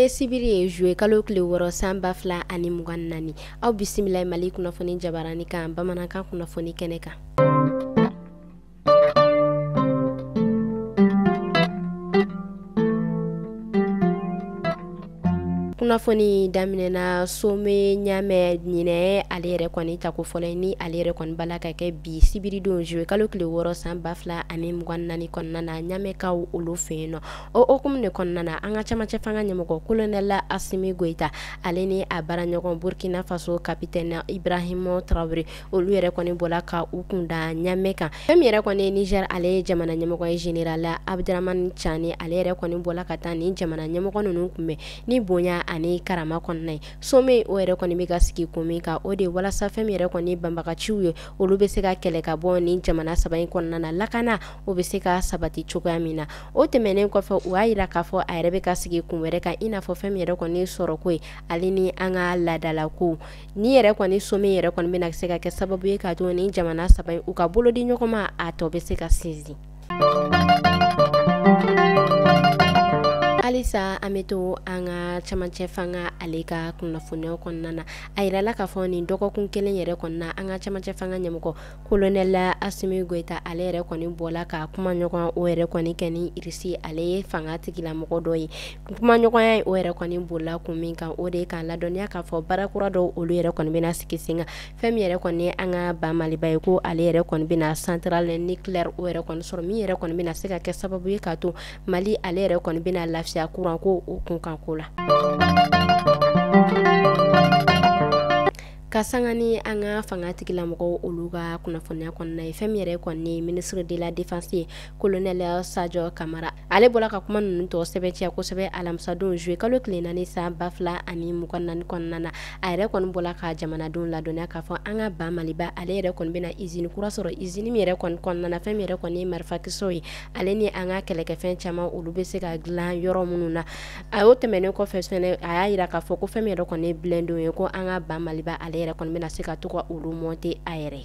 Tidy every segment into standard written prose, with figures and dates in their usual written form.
Bi ye sibiri ye, juillet kalo tile 6, san 2024. Aw bisimila Mali kunnafoni jabarani kan, bamanankan kunnafoni kɛnɛ kan. Kunnafoni daminɛna sommet Ɲamɛ ɲinɛ ale yɛrɛ kɔni tako fɔlɔ ni ale yɛrɛ kɔni bala ka kɛ bi sibiridon, juillet kalo tile 6, san 2024 kɔnɔna na, Ɲamɛkaw olu fɛ yen nɔ. O hukumu de kɔnɔna na, an ka camancɛ fanga ɲɛmɔgɔ colonel Asimi Goyita, ale ni a baaraɲɔgɔn Burkina Faso capitaine Ibrahim Traoré, olu yɛrɛ kɔni bɔla ka u kunda Ɲamɛ kan. Fɛn min yɛrɛ kɔni ye Niger ale ye jamana ɲɛmɔgɔ ye, général Abdramane Tiani, ale yɛrɛ kɔni bɔla ka taa nin jamana ɲɛmɔgɔ ninnu kunbɛn ni bonya ani karama kɔnɔna ye. Sommet o yɛrɛ kɔni bɛ ka sigi kun min kan, o de ye walasa fɛn min yɛrɛ kɔni banbagaciw ye, olu bɛ se ka kɛlɛ ka bɔ nin jamana saba in kɔnɔna na, lakana o bɛ se ka sabati cogoya min na. O tɛmɛnen kɔfɛ, u y'a yira k'a fɔ a yɛrɛ bɛ ka sigi kun wɛrɛ kan, i n'a fɔ fɛn min yɛrɛ kɔni sɔrɔko ye, ale ni an ka laadalako. Ni yɛrɛ kɔni sommet yɛrɛ kɔni bɛna se ka kɛ sababu ye k'a to nin jamana saba in u ka bolo di ɲɔgɔn ma, a tɔ bɛ se ka sinsin. Halisa an bɛ to an ka camancɛ fanga ale ka kunnafoniyaw kɔnɔna na. A yirala k'a fɔ nin dɔgɔkun kelen yɛrɛ kɔnɔna, an ka camancɛ fanga ɲɛmɔgɔ colonel Asimi Goyita, ale yɛrɛ kɔni bɔla ka kuma ɲɔgɔn o yɛrɛ kɔni kɛ ni Irisi ale ye fanga tigilamɔgɔ dɔ ye. Kuma ɲɔgɔnya o yɛrɛ kɔni bolila kun min kan, o de ye k'a ladɔnniya k'a fɔ baara kura dɔw olu yɛrɛ kɔni bɛna sigi sen kan. Fɛn min yɛrɛ kɔni ye an ka ba Maliba ye, ko ale yɛrɛ kɔni bɛna centrale nucléaire o yɛrɛ kɔni sɔrɔ, min yɛrɛ kɔni bɛna se ka kɛ sababu ye k'a to Mali ale yɛrɛ kɔni bɛna lafiya kuran ko o kunkanko la. Ka sanga ni an ka fanga tigilamɔgɔw olu ka kunnafoniya kɔnɔna ye, fɛn min yɛrɛ kɔni ye ministre de la défense ye, colonel Sadio Kamara, ale bɔra ka kuma ninnu tɔ sɛbɛntiya kosɛbɛ alamisadon, juillet kalo tile 4, san 2024 kɔnɔna na. A yɛrɛ kɔni bɔra ka jamanadenw ladɔnniya k'a fɔ an ka ba Maliba ale yɛrɛ kɔni bɛna usine kura sɔrɔ, usine min yɛrɛ kɔni kɔnɔna na, fɛn min yɛrɛ kɔni ye marifakisɛw ye, ale ni an ka kɛlɛkɛfɛn caman olu bɛ se ka dilan yɔrɔ minnu na. A y'o tɛmɛnen kɔfɛ fɛnɛ, a y'a yira k'a fɔ ko fɛn min yɛrɛ kɔni ye blindé ye, ko an ka ba Maliba ale yɛrɛ kɔni bɛna se ka to ka olu monter a yɛrɛ.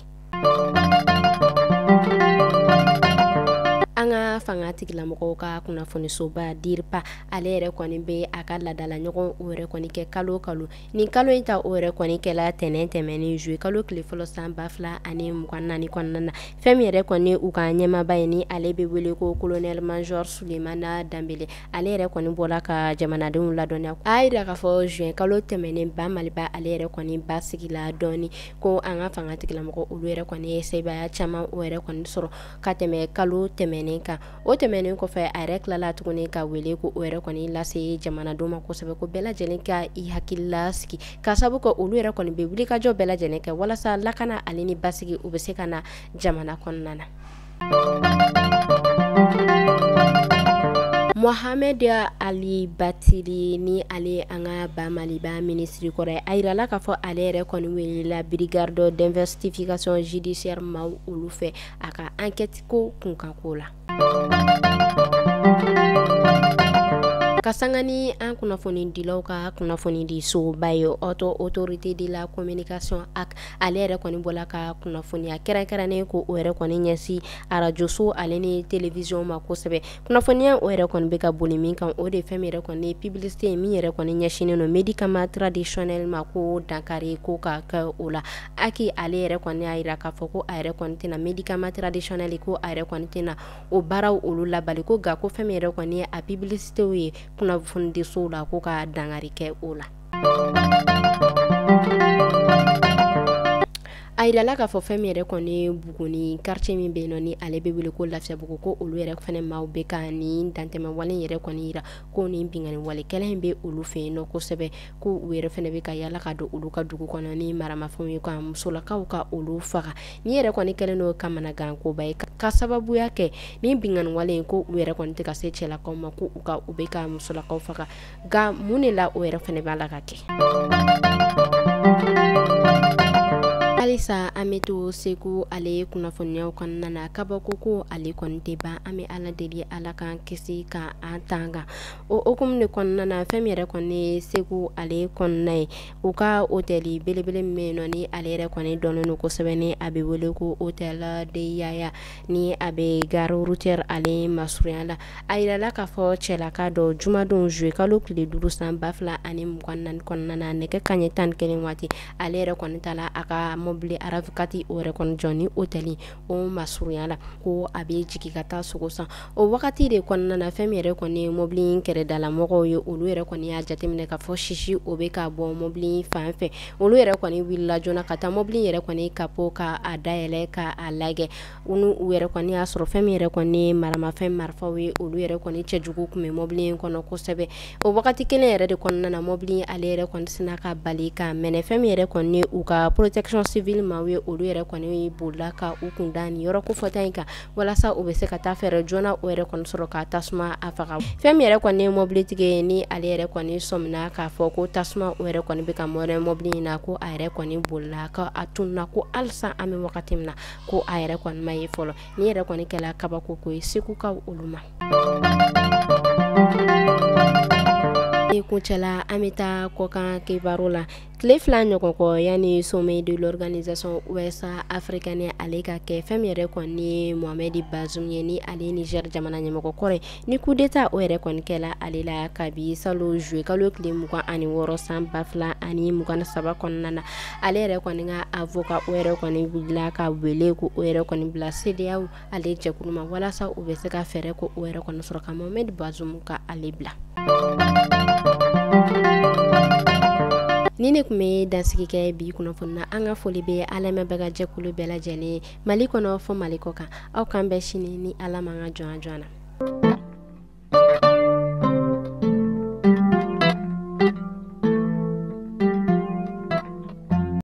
An ka fanga tigilamɔgɔw ka kunnafonisoba DIRPA, ale yɛrɛ kɔni bɛ a ka laadala ɲɔgɔn o yɛrɛ kɔni kɛ kalo kalo. Nin kalo in ta o yɛrɛ kɔni kɛla tɛnɛn tɛmɛnen, juillet kalo tile fɔlɔ, san 2024 kɔnɔna na. Fɛn min yɛrɛ kɔni u ka ɲɛmaaba ye, ni ale bɛ wele ko colonel major Sulemana Danbele, ale yɛrɛ kɔni bɔra ka jamanadenw ladɔnniya. A y'a yira k'a fɔ juin kalo tɛmɛnen, ba Maliba ale yɛrɛ kɔni basigila dɔɔni, ko an ka fanga tigilamɔgɔ olu yɛrɛ kɔni ye sebaaya caman o yɛrɛ kɔni sɔrɔ ka tɛmɛ kalo tɛmɛnen kan. O tɛmɛnen kɔfɛ, a yɛrɛ tilala tuguni ka wele ko o yɛrɛ kɔni lase jamanadenw ma kosɛbɛ, ko bɛɛ lajɛlen ka i hakili lasigi, ka sababu kɛ olu yɛrɛ kɔni bɛ wulikajɔ bɛɛ lajɛlen kɛ walasa lakana ale ni basigi u bɛ se ka na jamana kɔnɔna na. Mohamed Ali Batili, ni ale an ka ba Maliba minisiri kɔrɔ ye, a yirala k'a fɔ ale yɛrɛ kɔni welela brigade d'investigation judiciaire maaw olu fɛ a ka enquête ko kunkanko la. Ka sanga ni an kunnafoni dilaw ka kunnafoni di soba ye, Haute Autorité de la communication HAC, ale yɛrɛ kɔni bɔla ka kunnafoniya kɛrɛnkɛrɛnnen ko o yɛrɛ kɔni ɲɛsin arajoso ale ni télévision ma kosɛbɛ. Kunnafoniya o yɛrɛ kɔni bɛ ka boli min kan, o de fɛn min yɛrɛ kɔni ye publicité ye, min yɛrɛ kɔni ɲɛsinnen don médicament traditionnel ma, ko dankari ko ka kɛ o la. HAC ale yɛrɛ kɔni y'a yira k'a fɔ ko a yɛrɛ kɔni tɛna médicament traditionnel, ko a yɛrɛ kɔni tɛna o baaraw olu labali, ko nka ko fɛn min yɛrɛ kɔni ye a publicité ye kunnafonidisow la, ko ka dankari kɛ o la. A yirala k'a fɔ fɛn min yɛrɛ kɔni Buguni quartier min bɛ yen nɔ, ni ale bɛ wele ko Lafiyabugu, ko olu yɛrɛ fɛnɛ maaw bɛ ka nin dantɛmɛ wale yɛrɛ kɔni yira, ko nin binkanni wale kɛlɛ in bɛ olu fɛ yen nɔ kosɛbɛ, ko u yɛrɛ fɛnɛ bɛ ka yala ka don olu ka dugu kɔnɔ ni maramafɛnw ye, ka musolakaw ka olu faga. Ni yɛrɛ kɔni kɛlen don kamanagan koba ye, ka sababuya kɛ ni binkanni wale in, ko u yɛrɛ kɔni tɛ ka se cɛlakaw ma, ko u bɛ ka musolakaw faga. Nka mun de la o yɛrɛ fɛnɛ b'a la ka kɛ? Halisa an bɛ to Segu ale kunnafoniyaw kɔnɔna na. Kabako ko ale kɔni tɛ ban, an bɛ Ala deli Ala k'an kisi ka an tanga. O hukumu de kɔnɔna na, fɛn min yɛrɛ kɔni ye Segu ale kɔnɔna ye, u ka hôtel belebele min bɛ yen nɔ, ni ale yɛrɛ kɔni dɔnnen don kosɛbɛ, ni a bɛ wele ko hôtel de Yaya, ni a bɛ gare routière ale masurunya la. A yirala k'a fɔ cɛlaka dɔ jumadon juillet kalo tile 5 san 2024 kɔnɔna na, nɛgɛ kanɲɛ 11 waati, ale yɛrɛ kɔni taara a ka mobili RAV4 o yɛrɛ kɔni jɔ ni hôtel o masurunya la, ko a bɛ jigin ka taa sogo san. O wagati de kɔnɔna na, fɛn min yɛrɛ kɔni ye mobili in kɛrɛdalamɔgɔw ye, olu yɛrɛ kɔni y'a jateminɛ k'a fɔ sisi o bɛ ka bɔ mobili in fan fɛ. Olu yɛrɛ kɔni wulila joona ka taa mobili in yɛrɛ kɔni capot ka a dayɛlɛ ka a lajɛ. U yɛrɛ kɔni y'a sɔrɔ fɛn min yɛrɛ kɔni ye maramafɛn marifaw ye, olu yɛrɛ kɔni cɛjugu tun bɛ mobili in kɔnɔ kosɛbɛ. O wagati kelen yɛrɛ de kɔnɔna na, mobili ale yɛrɛ kɔni sina ka bali ka mɛnɛ. Fɛn min yɛrɛ kɔni u ka protection civile maaw ye, olu yɛrɛ kɔni bolila ka u kun da nin yɔrɔ kofɔta in kan walasa u bɛ se ka taa fɛɛrɛ joona o yɛrɛ kɔni sɔrɔ ka tasuma a faga. Fɛn min yɛrɛ kɔni ye mobilitigi ye, ni ale yɛrɛ kɔni sɔmina k'a fɔ ko tasuma o yɛrɛ kɔni bɛ ka mɔnɛ mobili in na, ko a yɛrɛ kɔni bolila ka a tununa, ko halisa an bɛ wagati min na ko a yɛrɛ kɔni ma ye fɔlɔ. Ni yɛrɛ kɔni kɛla kabako ko ye Segukaw olu ma. Kuncɛla, an bɛ taa kɔkan kibaru la. Tile 2 ɲɔgɔn kɔ yanni sommet de l'organisation ouest africaine ale ka kɛ, fɛn min yɛrɛ kɔni ye Mohamed Bazoum ye, ni ale ye Niger jamana ɲɛmɔgɔ kɔrɔ ye, ni coup d'état o yɛrɛ kɔni kɛla ale la kabi salon juillet kalo tile 26 san 2023 kɔnɔna na, ale yɛrɛ kɔni ka avocat o yɛrɛ kɔni wulila ka wele ko o yɛrɛ kɔni bila CEDEAO ale jɛkulu ma walasa u bɛ se ka fɛɛrɛ ko o yɛrɛ kɔni sɔrɔ ka Mohamed Bazoum ka ale bila. Ni ne tun bɛ dansigi kɛ bi kunnafoni na. An ka foli bɛ an lamɛnbaga jɛkulu bɛɛ lajɛlen Mali kɔnɔ fɔ Mali kɔ kan. Aw k'an bɛn sini ni Ala ma ka jɔn jɔn na.